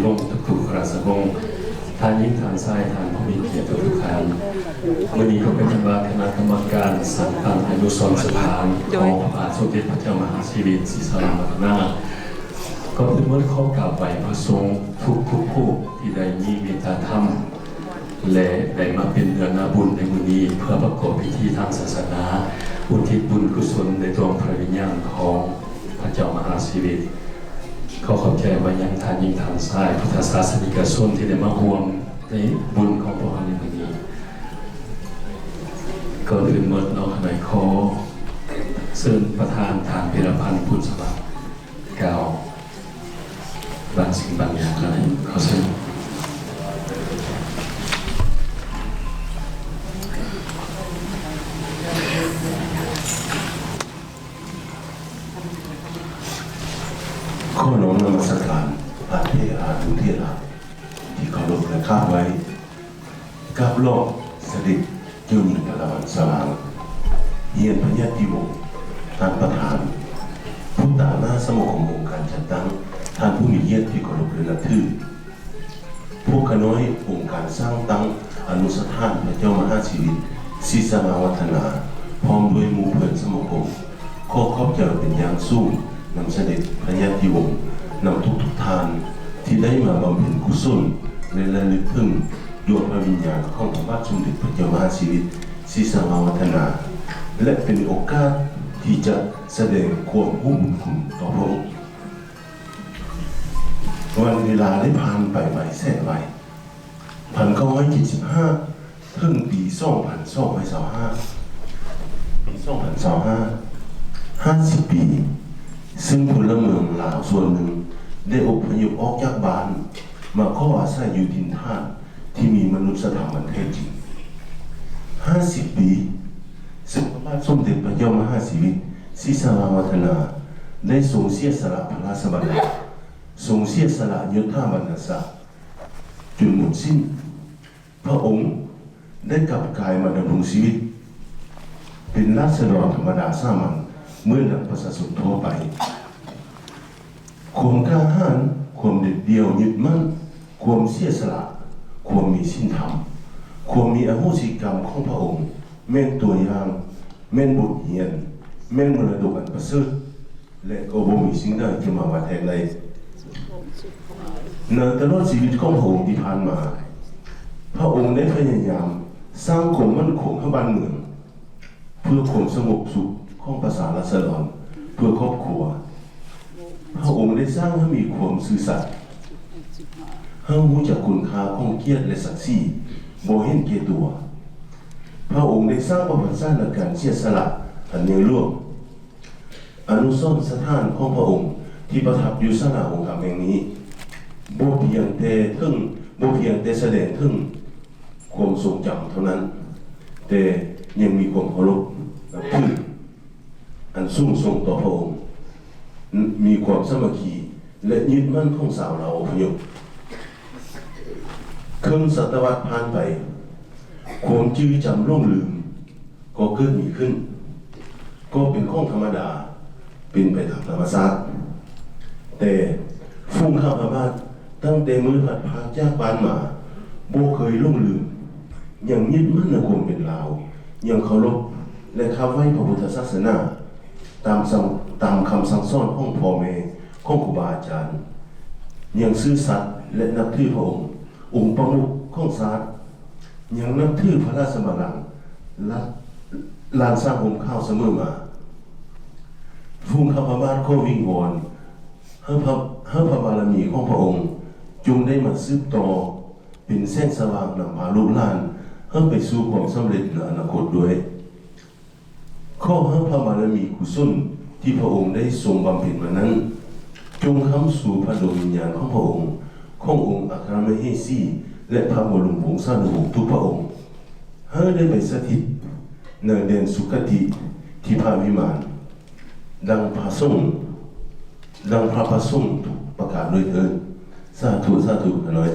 ວົງ ທຸກໆ ພະຣາຊະວົງ, ທ່ານຍິງ ທ່ານຊາຍ, ທ່ານຜູ້ມີກຽດທຸກໆທ່ານ, ມື້ນີ້ກໍເປັນອັນວ່າຄະນະກຳມະການສ້າງຕັ້ງອະນຸສອນສະຖານຂອງພະບາດສົມເດັດພະເຈົ້າມະຫາຊີວິດ ສີສາລາວັດທະນາ ກໍຖືວ່າຂໍກາບໄຫວ້ພະສົງທຸກໆຮູບທີ່ໄດ້ມີເມດຕາທຳ ແລະ ໄດ້ມາເປັນເນື້ອນາບຸນໃນມື້ນີ້ ເພື່ອປະກອບພິທີທາງສາສະໜາ ອຸທິດບຸນກຸສົນໃນດວງພະວິນຍານຂອງພະເຈົ້າມະຫາຊີວິດ. ຂໍຂອບໃຈມາຍັງທ່ານຍິງ ທ່ານຊາຍ ພຸດທະສາສະນິກະຊົນທີ່ໄດ້ມາຮ່ວມໃນບຸນຂອງພວກເຮົາໃນມື້ນີ້. ກ່ອນອື່ນໝົດເນາະ ຂ້ານ້ອຍຂໍເຊີນປະທານ ທ່ານ ພິລະພັນ ບຸນສະຫວັດ ກ່າວບາງສິ່ງບາງຢ່າງກໍໄດ້ ຂໍເຊີນ. ຂໍນ້ອມນະມັດສະການພະເຖລະ ລຸເຖລະທີ່ເຄົາລົບ ແລະ ຄາບໄວ້. ກັບລອບສະເດັດເຈົ້າຍິງພະລະວັນສະຫວ່າງ, ຮຽນພະຍາດຕິວົງ, ທ່ານປະທານ, ຜູ້ຕາງໜ້າສະມາຄົມອົງການຈັດຕັ້ງ, ທ່ານຜູ້ມີກຽດທີ່ເຄົາລົບ ແລະ ນັບຖື, ພວກຂ້ານ້ອຍອົງການສ້າງຕັ້ງອະນຸສະຖານພະເຈົ້າມະຫາຊີວິດ ສີສາລາວັດທະນາ ພ້ອມດ້ວຍໝູ່ເພື່ອນສະມາຄົມ ຂໍຂອບໃຈເປັນຢ່າງສູງນຳສະເດັດພະຍາດຕິວົງ ນຳທຸກໆທ່ານ ທີ່ໄດ້ມາບຳເພັນກຸສົນ ແລະ ລະລຶກເຖິງດວງພະວິນຍານຂອງພະບາດສົມເດັດພະເຈົ້າມະຫາຊີວິດ ສີສາລາວັດທະນາ ແລະ ເປັນໂອກາດທີ່ຈະສະແດງຄວາມຮູ້ບຸນຄຸນຕໍ່ພະອົງ. ວັນເວລາໄດ້ຜ່ານໄປໄວແສນໄວ, ພັນເກົ້າຮ້ອຍເຈັດສິບຫ້າ ເຖິງປີສອງພັນສອງຮ້ອຍຊາວຫ້າ ປີສອງພັນຊາວຫ້າ ຫ້າສິບປີ ຊຶ່ງພົນລະເມືອງລາວສ່ວນໜຶ່ງໄດ້ອົບພະຍົບອອກຈາກບ້ານ ມາຂໍອາໄສຢູ່ຖິ່ນຖານທີ່ມີມະນຸດສະທຳອັນແທ້ຈິງ. ຫ້າສິບປີ ຊຶ່ງພະບາດສົມເດັດພະເຈົ້າມະຫາຊີວິດ ສີສາລາວັດທະນາ ໄດ້ຊົງເສຍສະຫຼະພະລາຊະບັນລັງ, ຊົງເສຍສະຫຼະຍົດຖາບັນດາສັກຈົນໝົດສິ້ນ. ພະອົງໄດ້ກັບກາຍມາດຳລົງຊີວິດເປັນລາຊະດອນທຳມະດາສາມັນເໝືອນດັ່ງປະຊາຊົນທົ່ວໄປ. ຄວາມກ້າຫານ, ຄວາມເດັດດ່ຽວຍຶດໝັ້ນ, ຄວາມເສຍສະຫຼະ, ຄວາມມີສິນທຳ, ຄວາມມີອະໂຫສິກຳຂອງພະອົງ ແມ່ນຕົວຢ່າງ, ແມ່ນບົດຮຽນ, ແມ່ນມໍລະດົກອັນປະເສີດ ແລະ ກໍບໍ່ມີສິ່ງໃດຈະມາວັດແທກໄດ້. ໃນຕະຫຼອດຊີວິດຂອງພະອົງທີ່ຜ່ານມາ, ພະອົງໄດ້ພະຍາຍາມສ້າງຄວາມໝັ້ນຄົງໃຫ້ບ້ານເມືອງ, ເພື່ອຄວາມສະຫງົບສຸກຂອງປະຊາລາຊະດອນ, ເພື່ອຄອບຄົວ. ພະອົງໄດ້ສ້າງໃຫ້ມີຄວາມຊື່ສັດ, ໃຫ້ຮູ້ຈັກຄຸນຄ່າຂອງກຽດ ແລະ ສັກສີ, ບໍ່ເຫັນແກ່ຕົວ. ພະອົງໄດ້ສ້າງປະຫວັດສາດໃນການເສຍສະຫຼະອັນໃຫຍ່ຫຼວງ. ອະນຸສອນສະຖານຂອງພະອົງທີ່ປະທັບຢູ່ສາລາອົງຄຳແຫ່ງນີ້ ບໍ່ພຽງແຕ່ເຖິງ, ບໍ່ພຽງແຕ່ສະແດງເຖິງຄວາມຊົງຈຳເທົ່ານັ້ນ, ແຕ່ຍັງມີຄວາມເຄົາລົບນັບຖືອັນສູງສົ່ງຕໍ່ພະອົງ, ມີຄວາມສາມັກຄີ ແລະ ຍຶດໝັ້ນຂອງຊາວລາວອົບພະຍົບ. ເຄິ່ງສະຕະວັດຜ່ານໄປ, ຄວາມຈື່ຈຳຫຼົງລືມກໍເກີດມີຂຶ້ນ, ກໍເປັນຂອງທຳມະດາ, ເປັນໄປຕາມທຳມະຊາດ. ແຕ່ຝູງຂ້າພະບາດ ຕັ້ງແຕ່ມື້ພັດພາກຈາກບ້ານມາ ບໍ່ເຄີຍຫຼົງລືມ, ຍັງຍຶດໝັ້ນໃນຄວາມເປັນລາວ, ຍັງເຄົາລົບ ແລະ ຄາບໄຫວ້ພະພຸດທະສາສະໜາ ຕາມສຳ, ຕາມຄຳສັ່ງສອນຂອງພໍ່ແມ່, ຂອງຄູບາອາຈານ, ຍັງຊື່ສັດ ແລະ ນັບຖືພະອົງ, ອົງປະມຸກຂອງຊາດ, ຍັງນັບຖືພະລາຊະບັນລັງ, ລາ, ລ້ານຊ້າງຮົ່ມຂາວສະເໝີມາ. ຝູງຂ້າພະບາດຂໍວິງວອນໃຫ້ພະ, ໃຫ້ພະບາລະມີຂອງພະອົງ ຈົ່ງໄດ້ມາສືບຕໍ່ ເປັນແສງສະຫວ່າງນຳພາລູກຫຼານໃຫ້ໄປສູ່ຄວາມສຳເລັດໃນອະນາຄົດດ້ວຍ. ຂໍໃຫ້ພະບາລະມີກຸສົນທີ່ພະອົງໄດ້ຊົງບຳເພັນມານັ້ນ ຈົ່ງຄ້ຳຊູພະດວງວິນຍານຂອງພະອົງ, ຂອງອົງອັກຄະມະເຫສີ ແລະ ພະບໍລົມວົງສານຸວົງທຸກພະອົງ ໃຫ້ໄດ້ໄປສະຖິດໃນແດນສຸຄະຕິທິພະວິມານ ດັ່ງພະສົງ, ດັ່ງພະປະສົງທຸກປະການດ້ວຍເທີ້ນ. ສາທຸ, ສາທຸ ຂ້ານ້ອຍ.